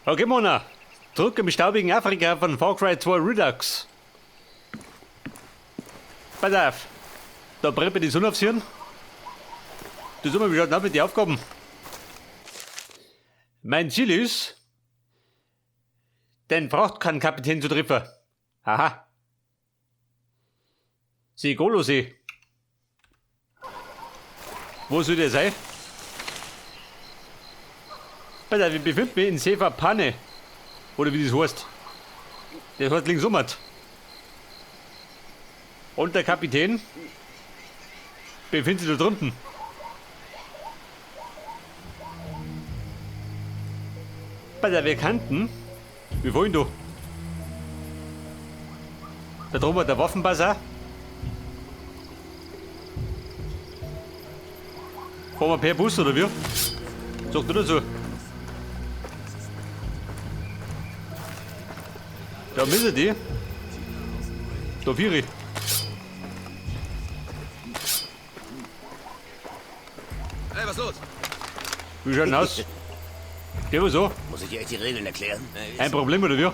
Okay, Mona. Zurück im staubigen Afrika von Far Cry 2 Redux. Pass auf. Da brennt mir die Sonne aufs Hirn. Du soll mal, wie schaut denn mit den Aufgaben? Mein Ziel ist, den Frachtkahnkapitän zu treffen. Aha. Segolosee. Wo soll der sein? Pass auf, ich befinde mich in Sefapane. Oder wie das heißt. Das heißt links um. Und der Kapitän befindet sich da drunten. Pass auf, wir kannten. Wie wollen du? Da drüben der Waffenbasar. Fahren wir per Bus oder wie? Sagt du dazu? Da müssen die. Da vier. Hey, was los? Wie schaut denn aus? Geh mal so. Muss ich dir echt die Regeln erklären? Ein Problem oder wie?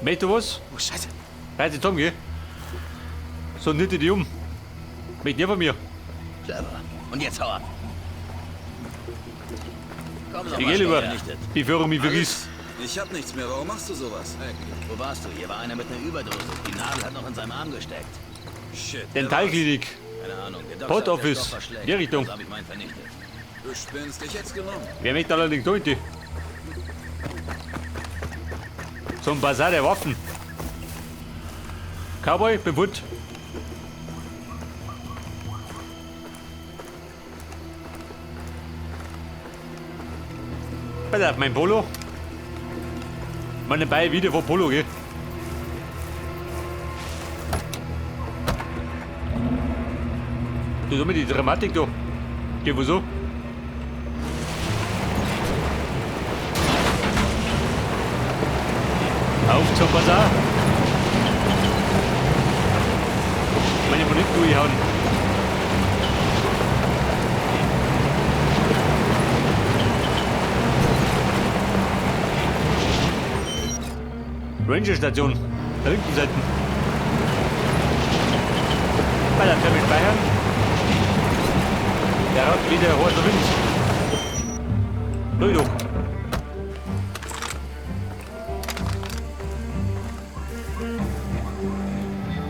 Möchtest du was? Oh, Scheiße. Reiß dich zusammen, geh. So nitte die um. Möcht nicht von mir. Clever. Und jetzt hau ab. Komm doch Ich mal geh lieber. schnell. Bevor ich mich vergiss. Ich hab nichts mehr. Warum machst du sowas? Hey, wo warst du? Hier war einer mit einer Überdosis. Die Nadel hat noch in seinem Arm gesteckt. Shit. Dentalklinik. Keine Ahnung. Der Doc Port sagt, der Office. Stoff war schlecht. Die Richtung. Also hab ich meinen vernichtet. Du spinnst. Ich hätt's genommen. Wer möchte allerdings da hin? Zum Basar der Waffen. Cowboy, bin fort. Pass auf, mein Polo. Meine Beine wieder vor Polo, gell? Du soll mir die Dramatik da. Geh, wo so? Auf zum Basar. Meine von hinten durchhauen. Ranger-Station, der linken Seite. Bei der Thermik speichern. Der hat wieder heißer Wind. Durch doch.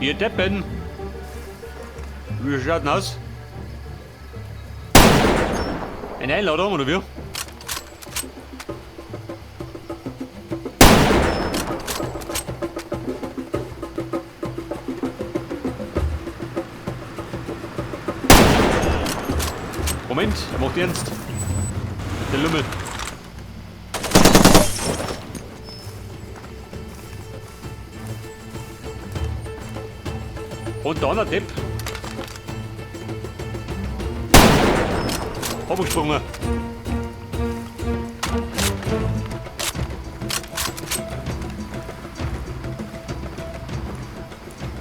Ihr Deppen. Wie schaut denn aus? Eine Einladung oder wie? Moment, er macht ernst. Der Lümmel. Und der andere Depp. Abgesprungen.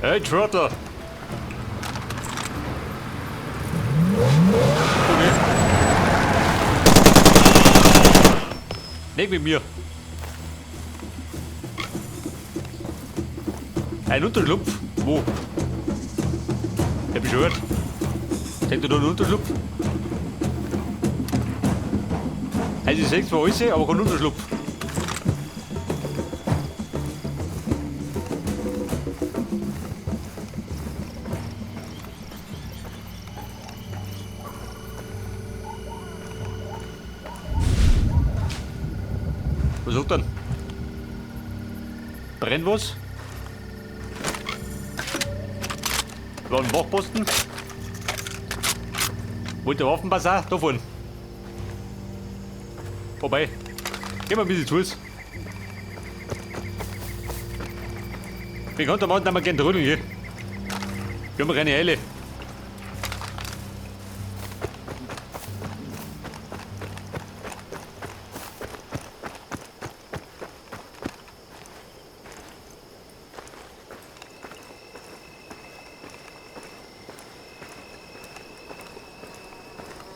Hey, Trottel. Okay. Nicht mit mir. Ein Unterschlupf? Wo? Ich hab ich schon gehört. Denkt ihr da einen Unterschlupf? Also ich sehe zwar alles, aber kein Unterschlupf. Was sagt denn? Brennt was? War ein Wachposten. Wo ist der Waffenbasar? Da vorne. Vorbei. Geh mal ein bisschen zu Fuß. Wir konnten am Abend gerne trödeln, gell? Wir haben keine Eile.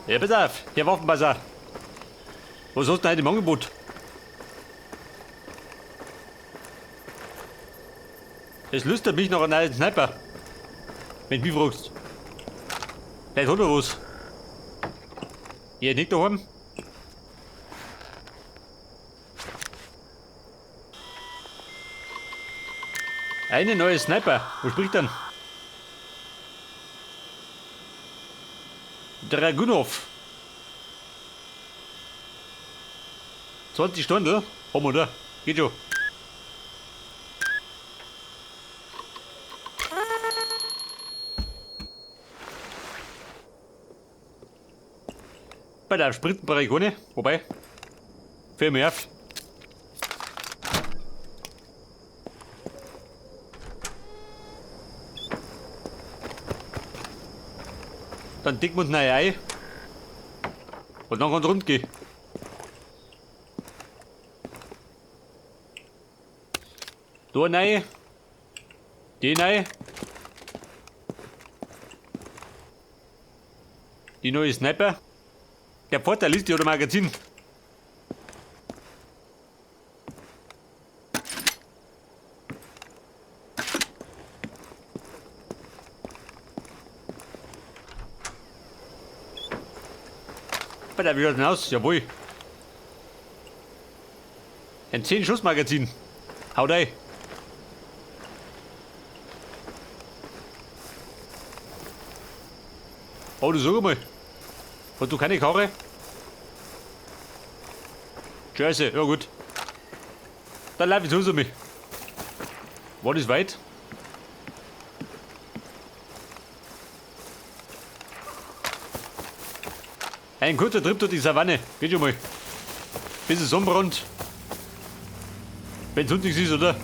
Ja, pass auf, der Waffenbasar. Was hast du denn heute im Angebot? Es lüstert mich noch an einen Sniper. Wenn du mich fragst. Vielleicht hat er was. Ich nicht daheim. Eine neue Sniper. Wo spricht denn? Dragunov. 20 Stunden, haben wir da. Geht schon. Bei der Sprittenbereich ohne, wobei, fällt mir auf. Dann dicken wir uns neu ein und dann kann es rund gehen. Da rein, die rein. Die neue Sniper. Der Vorteil ist, die hat ein Magazin. Bei der, wie schaut's denn aus? Jawohl. Ein 10-Schuss-Magazin. Haut rein. Oh, du sag mal. Hast du keine Karre? Scheiße, ja gut. Dann lauf ich zu mich. War das weit? Ein kurzer Trip durch die Savanne. Geht schon mal. Bisschen Sonnenbrand. Wenn's sonst nichts ist, oder?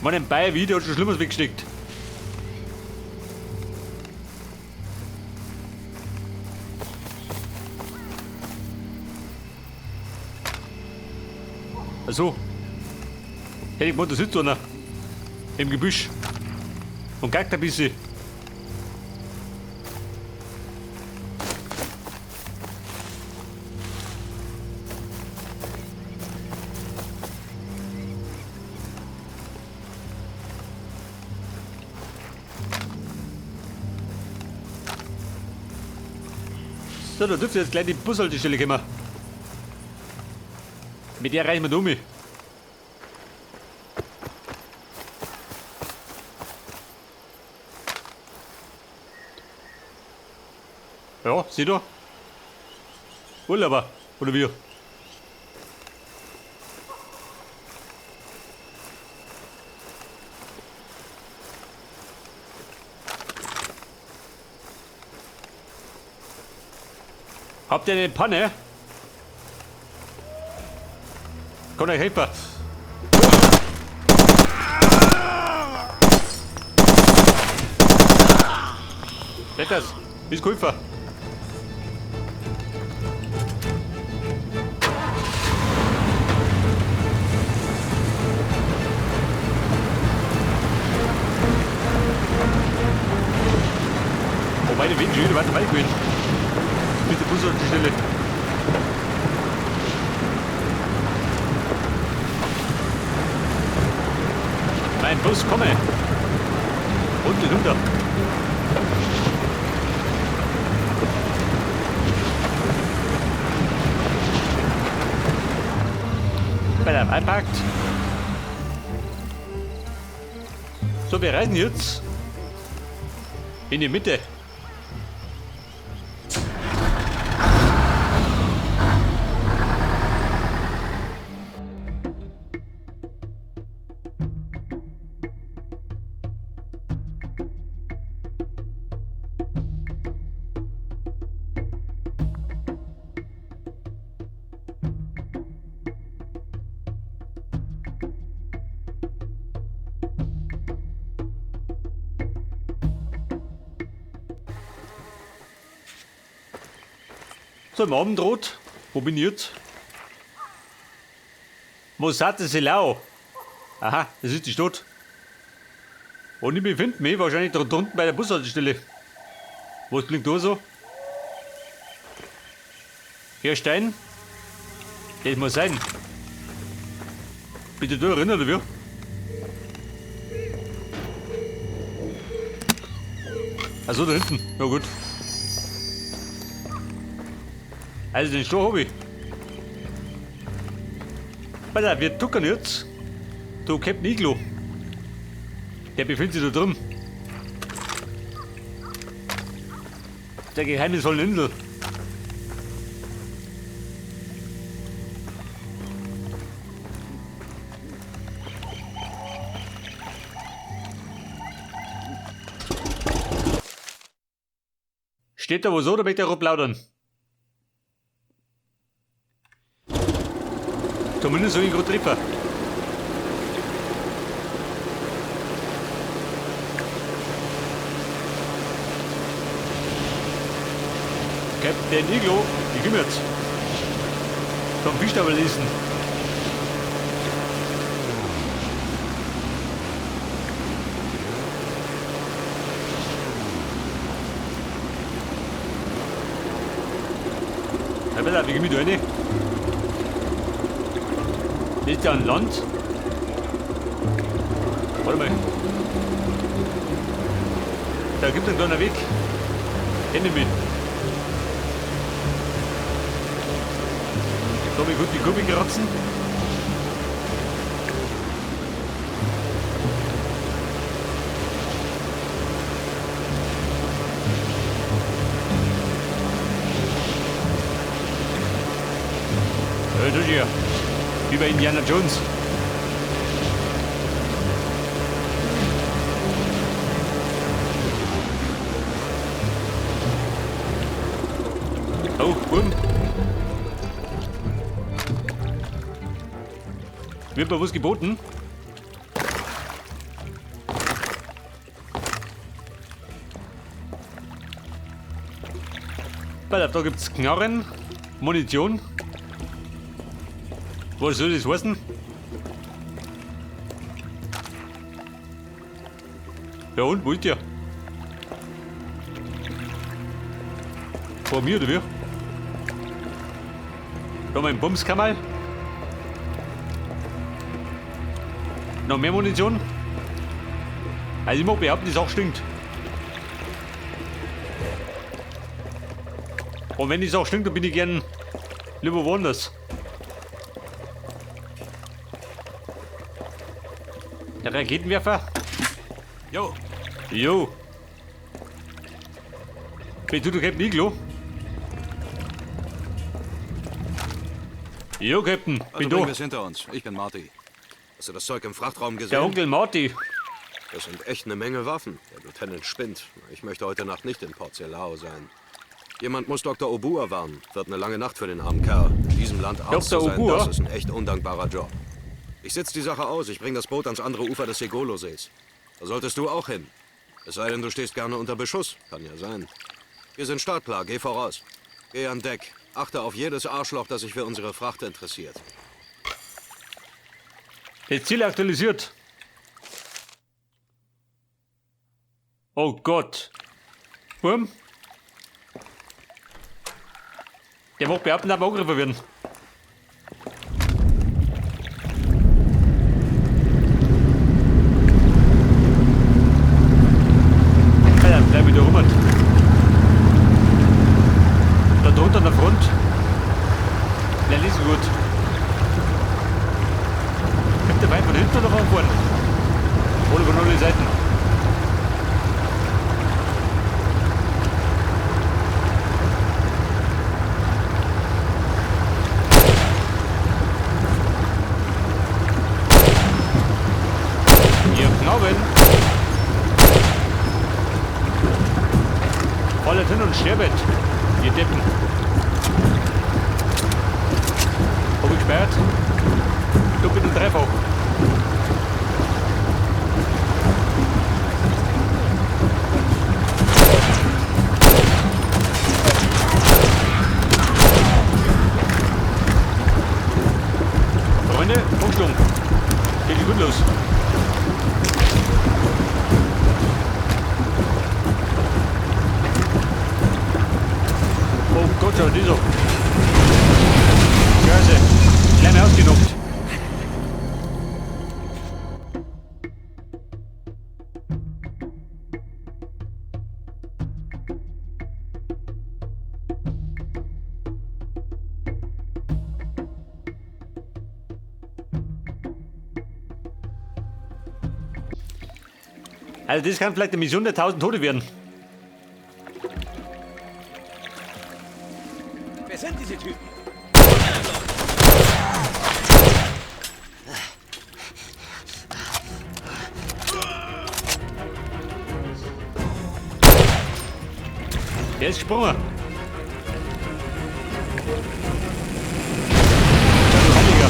Man, ein Bayer wie, der hat schon Schlimmeres weggesteckt. Achso. Hätte ich gemeint, da sitzt einer. Im Gebüsch. Und gackt ein bisschen. So, da dürfte jetzt gleich die Bushaltestelle kommen. Mit der reichen wir da um. Ja, sieh da. Urlauber, oder wie? Habt ihr eine Panne? Komm, euch helfen. Seht das? Ist geholfen. Oh, meine Wind schon wieder weiter weit gewesen. Bitte Bushaltestelle. Mein Bus komme. Unten runter. Bei der einpackt. So, wir reisen jetzt in die Mitte. So, im Abendrot. Wo bin ich jetzt? Mosate Selau. Aha, das ist die Stadt. Und ich befinde mich wahrscheinlich da drunten bei der Bushaltestelle. Was klingt da so? Herr Stein? Das muss sein. Bitte du erinnern, oder wie? Achso, da hinten. Ja gut. Also den Stroh hab ich. Pass auf, wir tuckern jetzt. Du Captain Iglo. Der befindet sich da drin. Der geheimnisvollen Insel. Steht da wo so, da möchte er plaudern. Zumindest so ich ihn gerade treffen. Captain Iglo, die kümmert. Vom Fischstabel lesen. Ja, pass auf, ich komm da rein. Das ist ja ein Land. Warte mal. Da gibt es einen kleinen Weg. Den nehme ich. Da hab ich gut die Kurve kratzen. Ja, das ist ja wie bei Indiana Jones. Oh, Wurm. Wird mir was geboten? Pass auf, da gibt's Knarren, Munition. Was soll das heißen? Ja und, wo ist der? Vor mir oder wie? Da mein Bumskammerl. Noch mehr Munition? Also ich mag behaupten, die Sache stinkt. Und wenn die Sache stinkt, dann bin ich gern lieber woanders. Der Raketenwerfer. Jo. Jo. Bist du der Captain Iglo? Jo, Captain, bin Also da. bringen wir's hinter uns. Ich bin Marty. Hast du das Zeug im Frachtraum gesehen? Der Onkel Marty. Das sind echt eine Menge Waffen. Der Lieutenant spinnt. Ich möchte heute Nacht nicht in Port Selao sein. Jemand muss Dr. Obua warnen. Wird eine lange Nacht für den armen Kerl. In diesem Land Arzt Dr. zu sein, Obua? das ist ein echt undankbarer Job. Ich sitze die Sache aus. Ich bringe das Boot ans andere Ufer des Segolo-Sees. Da solltest du auch hin. Es sei denn, du stehst gerne unter Beschuss. Kann ja sein. Wir sind startklar. Geh voraus. Geh an Deck. Achte auf jedes Arschloch, das sich für unsere Fracht interessiert. Das Ziel aktualisiert. Oh Gott. Wurm. Der macht behaupten, dass wir angegriffen werden. Alter, bleib wieder rum. Da drunter an der Front. Der ist gut. Kommt der Feind von hinten oder von vorne? Oder von allen Seiten? Ihr Knaben! Fallet hin und sterbet, ihr Deppen! Hab ich gesperrt? Doppelt und dreifach. Freunde, Umschlung. Geht gut los. Oh Gott, schau, dieser. Scheiße. Also das kann vielleicht eine Mission der 1000 Tote werden. Wer sind diese Typen? Der ist gesprungen. Schau, du Heiliger.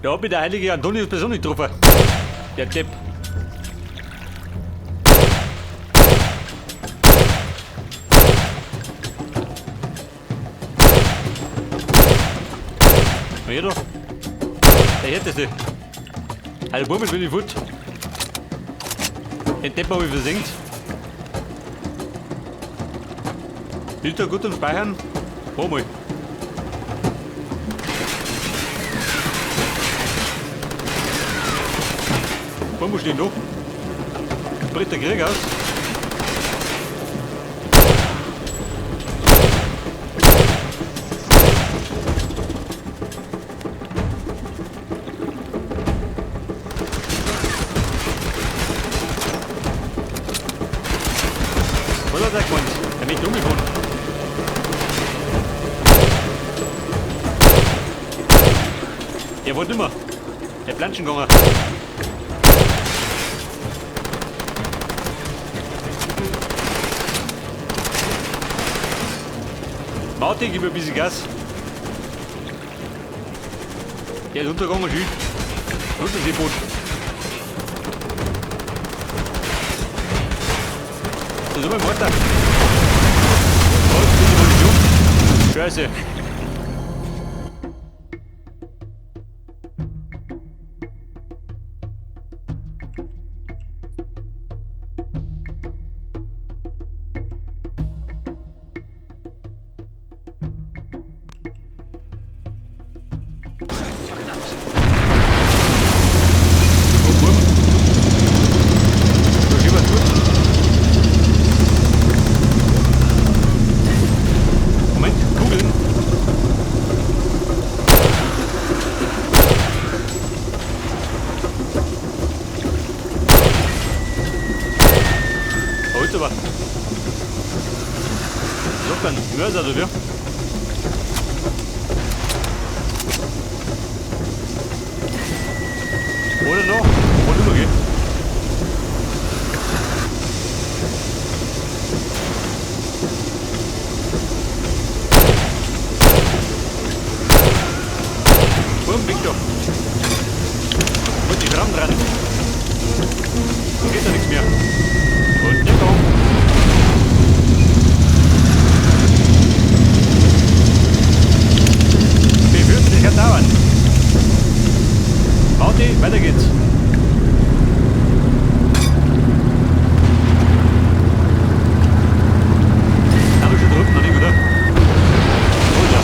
Da hat mich der heilige Antonius persönlich getroffen. Der Depp. Na hier doch. Der härteste. Also Bummel bin ich fort. Den Depp habe ich versenkt. Ist da gut zum Speichern? Hol mal. Bummel stehen noch. Bricht der Krieg aus. Was hat er gemeint? Er möchte umgefahren. Der wollte nimmer. Der Planschen gegangen. Martin, gib mir ein bisschen Gas. Der ist untergegangen, schön. Unterseeboot. Das ist immer im Water. Oh, die Munition. Scheiße. Oh, Bub. Da schiebert gut. Moment, Kugeln. Oh, jetzt aber. So, dann Mörser oder wie? Oder noch? Oder immer geht. Boom, weg da. Und die Schrammen dran. Da geht da nichts mehr. Und Deckung. Befürchte, das kann dauern. Martin, weiter geht's. Haben wir schon drüben noch nicht, oder? Oh ja.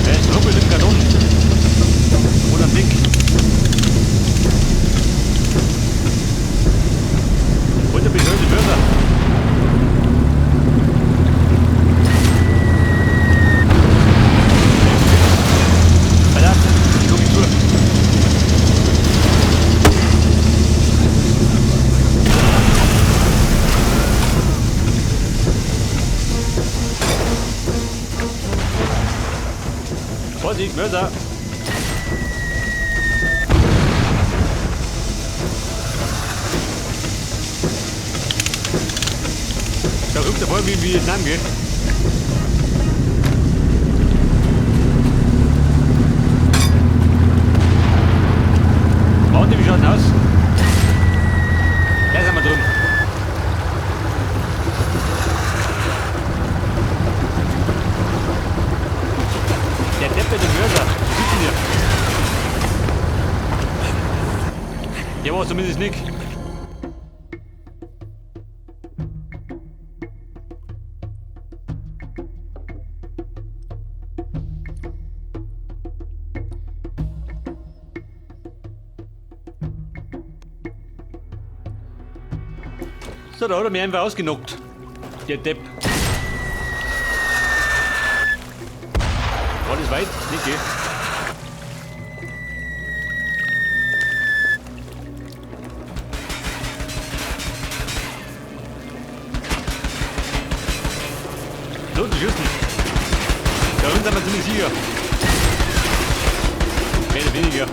Der ist ruppelt im Karton. Oder am Dick. Und der bescheuerte Mörser. Alter, schlag ich zu. Vorsicht, Mörser! Da rückt der voll wie in Vietnam, gell? Warte, wie schaut denn aus? Da sind wir drüben. Der Depp mit dem Mörser. Wo sitzt denn der? Der war zumindest nicht. So, da hat er mich einfach ausgenockt. Der Depp. War das weit? Nicht, gell? So, die Schüssel. Da unten sind wir ziemlich sicher. Mehr oder weniger.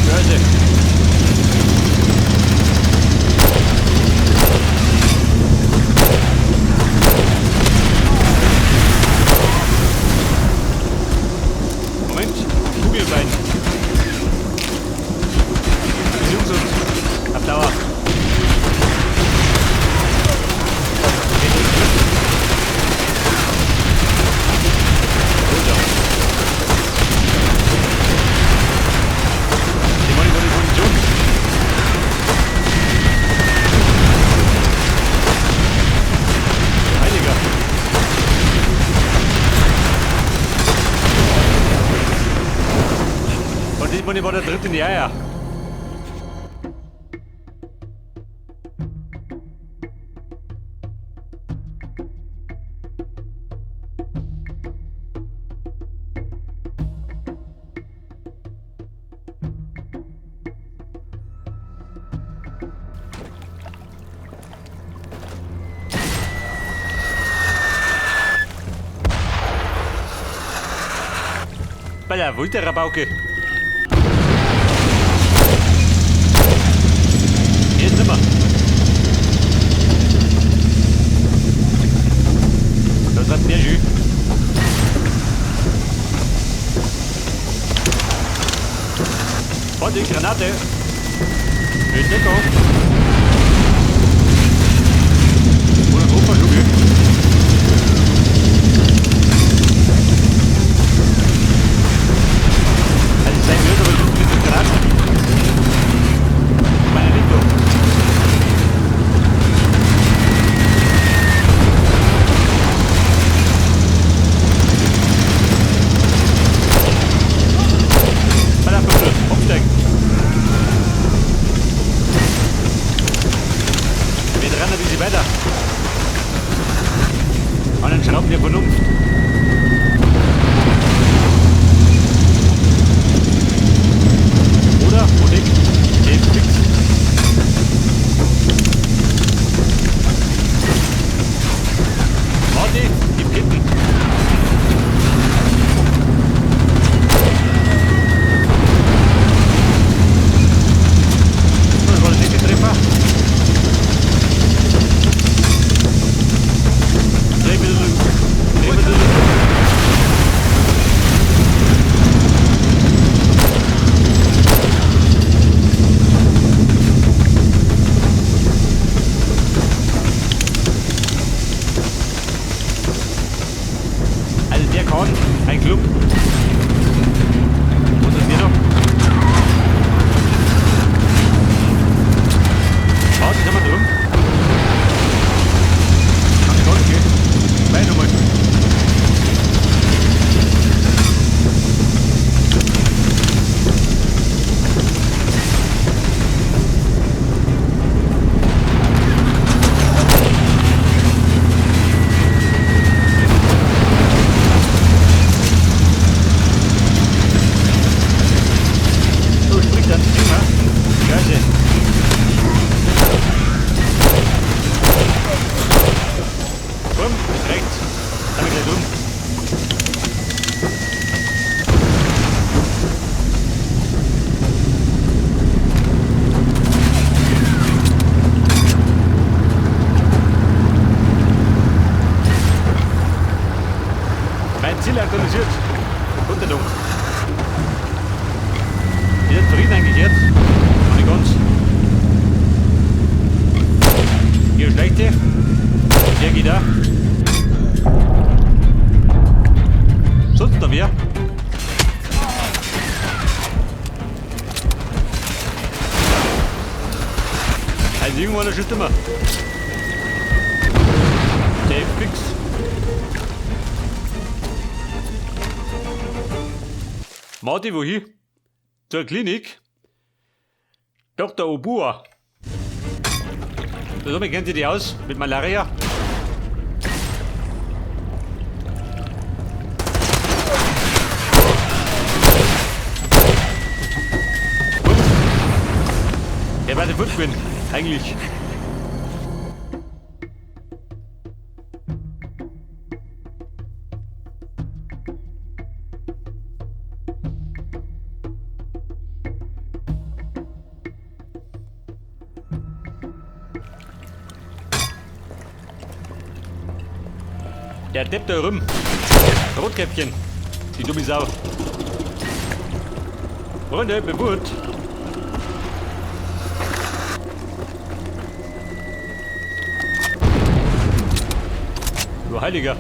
Scheiße. Moment, Kugelbein. Jungs und auf Dauer. Die wollen die Position. Heiliger. Und diesmal war der dritte in die Eier. Bei der, wo ist der Rabauke? Hier ist nimmer. Das hat der Jus. Vorsicht, Granate! Mit Deckung! Oder Gruppenschugel. Also sein wird, aber mit den Granaten. Meine Richtung. Bei der Fünfte, umsteigen. Wir rennen ein bisschen weiter. An den Schrauben der Vernunft. Oder? Wo nicht? Nee, fix. Warte, gib hinten. So, das war der nächste Treffer. Dreh ein bisschen. Dreh ein bisschen. Also der kann ein Club. Was ist hier noch? Warte, sind wir drüben? Kann ich gar nicht gehen. Weiter nochmal. So, springt dann immer. Scheiße. Komm, ist rechts. Sind wir gleich drüben. Mein Ziel aktualisiert. Unterdung. Ist der zufrieden eigentlich jetzt? Noch nicht ganz. Hier schlechte. Der geht da. Sonst noch wer? Also irgendwann schießt immer. Safe fix. Marti, wohin? Zur Klinik. Dr. Obua. So, wie kennt ihr die aus? Mit Malaria? Der war der Footprint, eigentlich. Der Depp da rum. Rotkäppchen. Die dumme Sau. Freunde, bewusst. Du Heiliger.